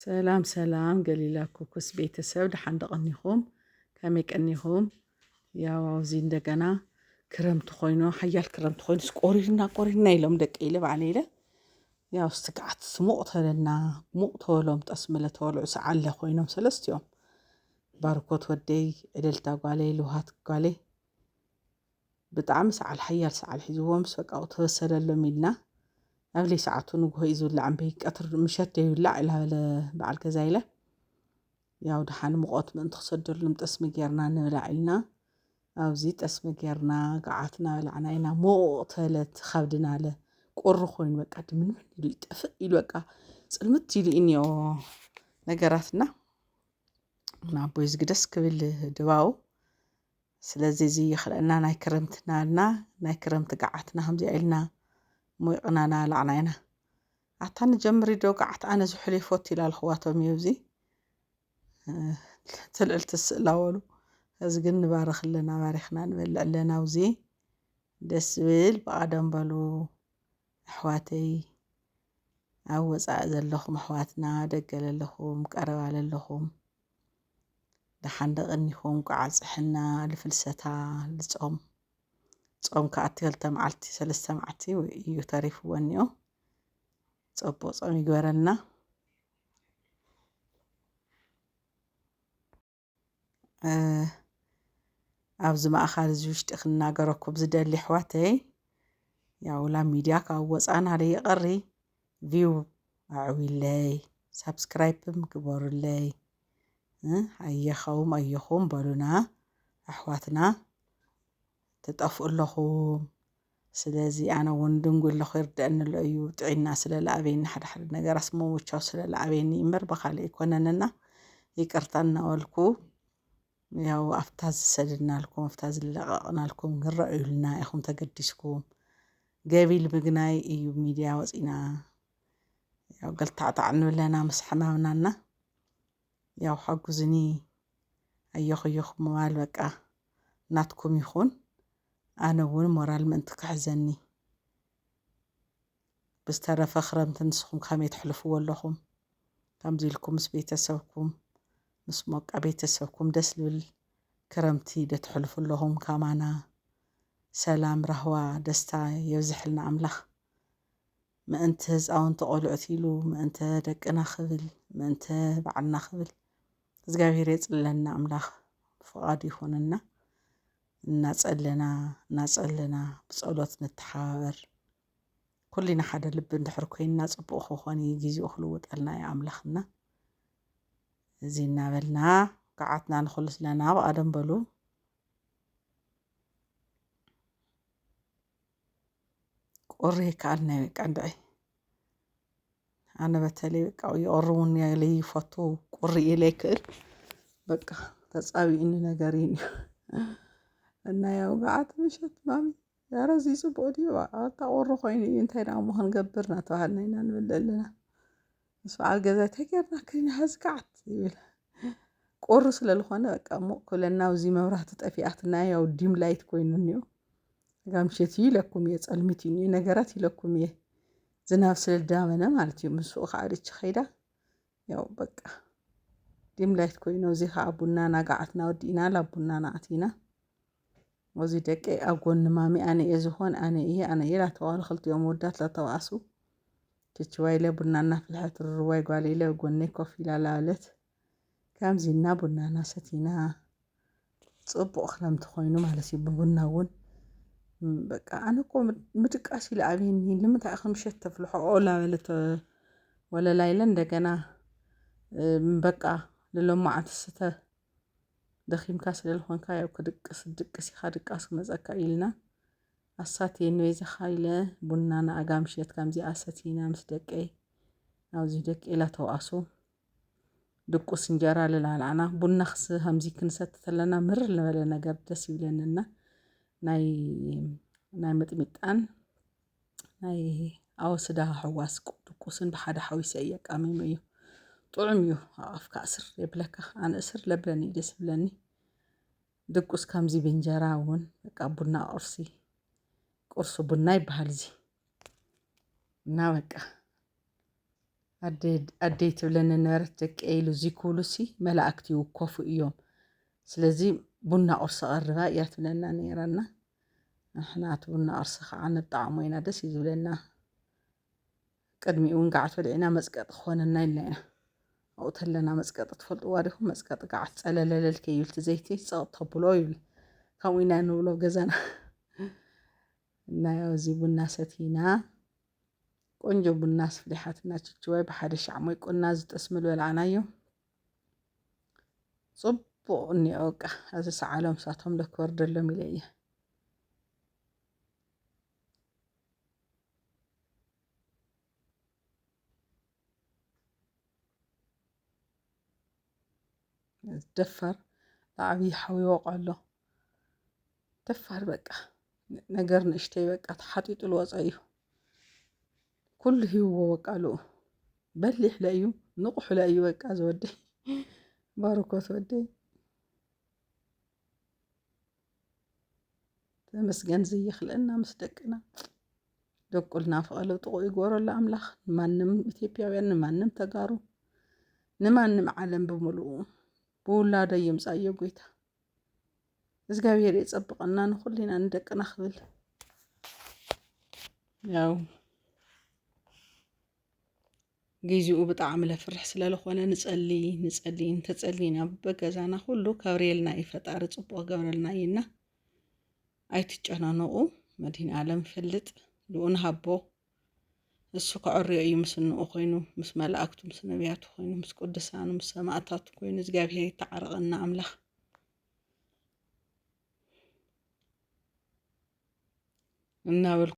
ሰላም ሰላም ገሊላ ኩኩስ ቤተሰብ፣ ደሓን ዶ ቀኒኹም? ከመይ ቀኒኹም? ያው ኣብዚ እንደገና ክረምቲ ኮይኑ፣ ሓያል ክረምቲ ኮይኑ፣ ቆሪርና ቆሪርና ኢሎም ደቂ ኢለ ባዕለ ኢለ። ያው እስቲ ገዓት ሙቕ ተለና፣ ሙቕ ተበሎም፣ ጠስሚ ኢለ ተወልዑ ሰዓለ ኮይኖም ሰለስቲኦም። ባርኮት ወደይ፣ ዕልልታ ጓለይ፣ ልውሃት ጓለይ። ብጣዕሚ ሰዓል፣ ሓያል ሰዓል ሒዝዎም፣ ምስ በቃ ተበሰለሎም ኢልና። ኣብ ለይ ሰዓቱ ንግሆ እዩ ዝውላዕ እምበይ፣ ቀትር ምሸት ደይውላዕ ኢላ በለ በዓል ገዛ ኢለ። ያው ደሓን ሙቐት ምእንቲ ክሰደሎም ጠስሚ ጌርና ንብላዕ ኢልና። ኣብዚ ጠስሚ ጌርና፣ ገዓትና በላዕና ኢና። ሙቕ ተለት ከብድና ኣለ። ቁሪ ኮይኑ በቃ ድምንምን ኢሉ ይጠፍእ ኢሉ በቃ ጽልምት ኢሉ እዩ እኒኦ ነገራትና። ናቦይ ዝግደስ ክብል ድባቡ። ስለዚ እዚ ይኽልአና ናይ ክረምትና ኣልና፣ ናይ ክረምቲ ገዓትና ከምዚኣ ኢልና ሞይቕና ናበላዕና ኢና። ኣታ ንጀምሪ ዶ ገዓት፣ ኣነ ዝሑል ይፈቱ ኢላ ኣልኽዋቶም እዩ እዚ። እ፣ ትልዕል ትስእ ላበሉ። እዚ ግን ንባረኽ ኣለና፣ ባሪኽና ንበልዕ ኣለና። ኣብዚ ደስ ዝብል ብቐደም በሉ ኣሕዋተይ፣ ኣብ ወጻኢ ዘለኹም ኣሕዋትና፣ ደገ ለለኹም፣ ቀረባ ለለኹም፣ ደሓን ደቐኒኹም፣ ቋዕ ጽሕና፣ ልፍልሰታ፣ ልጾም። ጾም ከኣቲ ክልተ መዓልቲ፣ ሰለስተ መዓልቲ እዩ ተሪፍዎ እኒኦ። ጽቡቕ ጾም ይግበረልና። እ፣ ኣብዚ ማእኻል እዚ ውሽጢ ክናገረኩም ዝደሊ ኣሕዋተይ፣ ያው ላ ሚድያ ካብ ወፃና ደይቐሪ ቪው ኣዕዊለይ፣ ሳብስክራይብም ግበሩለይ። እ፣ ኣየኸውም ኣየኹም በሉና ኣሕዋትና፣ ትጠፍኡ ኣለኹም። ስለዚ ኣነ እውን ድንጉ ኣለኹ፣ ይርደአኒ ኣሎ እዩ። ጥዒና ስለ ለኣበየኒ፣ ሓደ ሓደ ነገራት ምምቻው ስለ ለኣበየኒ እምበር ብኻልእ ኣይኮነንና፣ ይቅርታ እናበልኩ፣ ያው ኣብታ ዝሰደድናልኩም፣ ኣብታ ዝለቐቕናልኩም ግን ረኣዩልና ኢኹም ተገዲስኩም። ገቢል ምግናይ እዩ ሚድያ ወፂና። ያው ገልታዕታዕ ንብለና ምስ ሕማምናና፣ ያው ሓጉዝኒ፣ ኣየኹ ኣየኹ ምባል በቃ ናትኩም ይኹን። ኣነ እውን ሞራል ምእንቲ ክሕዘኒ። ብዝተረፈ ክረምቲ ንስኹም ከመይ ተሕልፍዎ ኣለኹም? ከምዚ ኢልኩም ምስ ቤተሰብኩም፣ ምስ ሞቃ ቤተሰብኩም ደስ ልብል ክረምቲ ዶ ተሕልፉ ኣለኹም? ካማና ሰላም፣ ራህዋ፣ ደስታ የብዝሕልና ኣምላኽ። ምእንቲ ህፃውንቲ ቆልዑት ኢሉ፣ ምእንቲ ደቅና ክብል፣ ምእንቲ ባዕልና ክብል፣ እግዚኣብሔር የጽልለና ኣምላኽ። ፍቓዱ ይኹንና። እናጸለና፣ እናጸለና፣ ብጸሎት ንተሓባበር። ኩሊና ሓደ ልቢ እንድሕር ኮይንና፣ ጽቡቕ ክኾን እዩ፣ ግዜኡ ክልውጠልና እዩ ኣምላኽና። እዚ እናበልና፣ ገዓትና ንኹልስለና ብቐደም በሉ። ቁሪ ይከኣል ናይ በቃ እንድዒ። ኣነ በተለይ በቃ ይቐርቡኒ ኢለ ይፈቱ፣ ቁሪ ኢለ ይክእል። በቃ ተጻቢኡኒ ነገር እዩ። እና ያው ገዓት ምሸት ማሚ፣ ያረ እዚ ጽቡቕ ድዩ? ኣታ ቁሪ ኮይኑ እዩ፣ እንታይ ደኣ እሞ ክንገብር እናተባሃልና ኢና ንብል ኣለና። ምስ በዓል ገዛ እንታይ ጌርና ከይና ሐዚ ገዓት ይብል። ቁሪ ስለ ዝኾነ በቃ ሙቕ ክብለና፣ ኣብዚ መብራህቲ ጠፊኣትና፣ ያው ዲም ላይት ኮይኑ እኒኦ። ስጋ ምሸት እዩ ኢለኩም እየ፣ ጸልሚት እዩ እኒኦ፣ ነገራት ኢለኩም እየ። ዝናብ ስለ ዝዳመነ ማለት እዩ። ምስ ሱቕ ከዓ ድቺ ከይዳ፣ ያው በቃ ዲም ላይት ኮይኑ፣ እዚ ከዓ ቡናና ገዓትና ወዲእና፣ ላብ ቡናና ኣቲና። እዚ ደቂ ኣብ ጎኒ ማሚ ኣነ እየ ዝኾን፣ ኣነ እየ፣ ኣነ እየ ላተባህሉ ክልቲኦም ወዳት ላተባኣሱ። ችችዋይ ኢለ ቡና እናፍልሐት፣ ርርዋይ ጓል ኢለ ኣብ ጎነይ ኮፍ ኢላ ላበለት። ከምዚ እና ቡናና ሰቲና፣ ጽቡቕ ክረምቲ ኮይኑ ማለት እዩ። ብቡና እውን፣ ም፣ በቃ ኣነ እኮ ምድ-፣ ምድቃስ ኢለ ኣብየኒ፣ ንምንታይ ኢኺ ምሸት ተፍልሖ? ኦ ላበለት፣ ወለላ ኢለ እንደገና፣ እ፣ በቃ ንሎማዓንቲ ስተ ደኺምካ ስለ ዝኾንካ ያው ክድቅስ ድቅስ ኢኻ፣ ድቃስ ክመጸካ ኢልና ኣሳትየኒ በይዛኻ ኢለ ቡና ንኣጋ ምሸት ከምዚኣ ሰቲና ምስ ደቀይ ኣብዚ ደቂ ኢላ ተዋኣሱ። ድቁስ እንጀራ ልላልዓና ቡና ክስ ከምዚ ክንሰቲ ተለና ምርር ልበለ ነገር ደስ ይብለንና። ናይ ናይ መጥሚጣን ናይ ኣወስዳ ሕዋስ ድቁስን ብሓደ ሓዊሰ እየ ቃሚመ እዩ። ጥዑም እዩ። ኣፍካ እስር የብለካ። ኣነ እስር ለብለኒ እዩ ደስ ይብለኒ። ድቁስ ከምዚ ብእንጀራ እውን በቃ ቡና ቁርሲ፣ ቁርሲ ቡና ይበሃል እዚ። እና በቃ ኣደይ ኣደይ ትብለኒ ነበረት፣ ደቀይ ኢሉ እዚ ክብሉሲ መላእክቲ ይውከፉ እዮም። ስለዚ ቡና ቁርሲ ቀርባ እያ ትብለና ነይራና። ንሕና እቲ ቡና ቁርሲ ከዓ ንጣዕሞ ኢና፣ ደስ እዩ ዝብለና። ቅድሚኡ እውን ገዓት በሊዕና መፅቀጢ ክኾነና ኢልና ኢና። ኣብኡ ተለና መፅቀጢ ትፈልጥዋ ዲኹም? መፅቀጢ ገዓት ፀለለለል ከይብል እቲ ዘይቲ ፀቕ ተብሎ ይብል። ከምኡ ኢና ንብሎ ኣብ ገዛና። እና ያው እዚ ቡና ሰቲና፣ ቆንጆ ቡና ኣፍሊሓትና ችችዋይ ብሓደ ሻዕ ሞይ ቁና ዝጠስሚ ዝበላዕናዮ። ጽቡቕ እኒኦ በቃ። እዚ ሰዓሎም ሳቶም ለክወርደሎም ኢለ እየ። ደፋር፣ ንዓብዪ ሓው ይወቕዖ ኣሎ። ደፋር በቃ። ነገር ንእሽተይ በቃ ተሓጢጡ ልወጾ እዩ። ኩሉ ሂብዎ በቃ ልኡ። በሊሕ ለእዩ፣ ንቑሕ ለእዩ በቃ ዝወደይ። ባርኮት ወደይ። ተመስገን ዘይኽልአና ምስ ደቅና። ደቁልና ፍቐለ ጥቑ ይግበረሉ ኣምላኽ። ንማንም ኢትዮጵያውያን፣ ንማንም ተጋሩ፣ ንማንም ዓለም ብምሉኡ ብውላዶ ይምጻዮ ጎይታ። እግዚኣብሔር የጸብቐና ንኹልና ንደቅና ክብል። ያው ጊዜኡ ብጣዕሚ ለፍርሕ ስለ ዝኾነ ንጸሊ፣ ንጸሊ፣ እንተጸሊና በገዛና ኩሉ ከብርየልና እዩ ፈጣሪ፣ ጽቡቕ ገብረልና እዩና። ኣይትጨናነቑ፣ መድህን ዓለም ፈልጥ፣ ልኡ ንሃቦ። እሱ ከዕርዮ እዩ ምስ እንኡ ኮይኑ፣ ምስ መላእክቱ፣ ምስ ነቢያቱ ኮይኑ፣ ምስ ቅዱሳኑ፣ ምስ ሰማእታቱ ኮይኑ፣ እግዚኣብሔር ይተዓረቐና ኣምላኽ። እናበልኩ